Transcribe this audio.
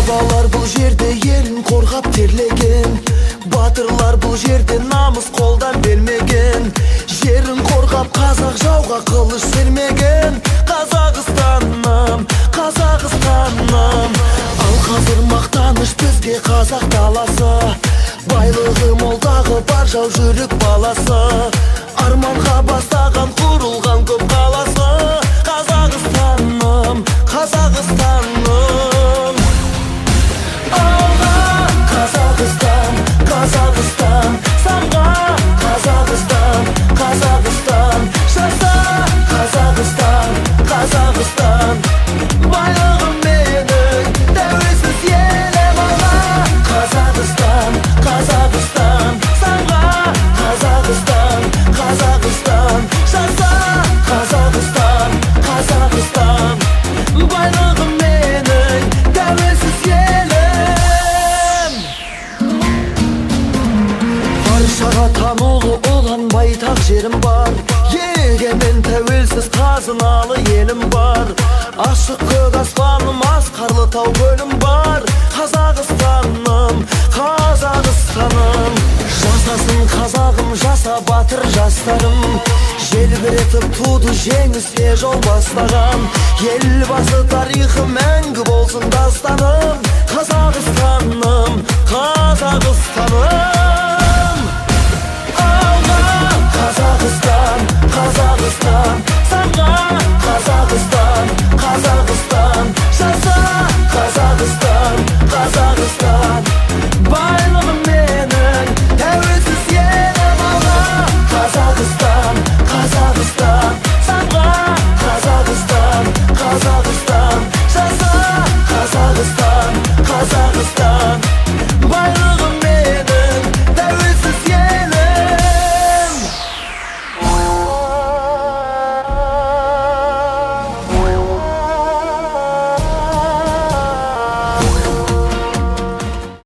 Бабалар бұл жерде елін қорғап терлеген, батырлар бұл жерде намыс қолдан бермеген. Жерін қорғап қазақ жауға қылыш сермеген. Қазақстаным, Қазақстаным. Ал қазір мақтаныш бізге қазақ даласы, байлығы мол, тағы бар жау жүрек баласы. Арманға бастаған құрылған көп қаласы. Қазақстаным, Қазақстаным. Алға, Қазақстан, Қазақстан, самға! Қазақстан, Қазақстан, жаса! Қазақстан, Қазақстан, байлығым менің, тәуелсіз елім. Алға, Қазақстан, Қазақстан, самға! Қазақстан, Қазақстан, жаса! Қазақстан, Қазақстан, байлығым менің, тәуелсіз елім. Баршаға танулы ұлан байтақ жерім бар, егемен, тәуелсіз, қазыналы елім бар. Ашық көк аспаным, асқарлы тау, көлім бар. Қазақстаным, Қазақстаным. Жасасын қазағым, жаса, батыр жастарым. Желбіретіп туды жеңіске жол бастаған. Елбасы тарихы мәңгі болсын дастаным. Қазақстаным, Қазақстаным.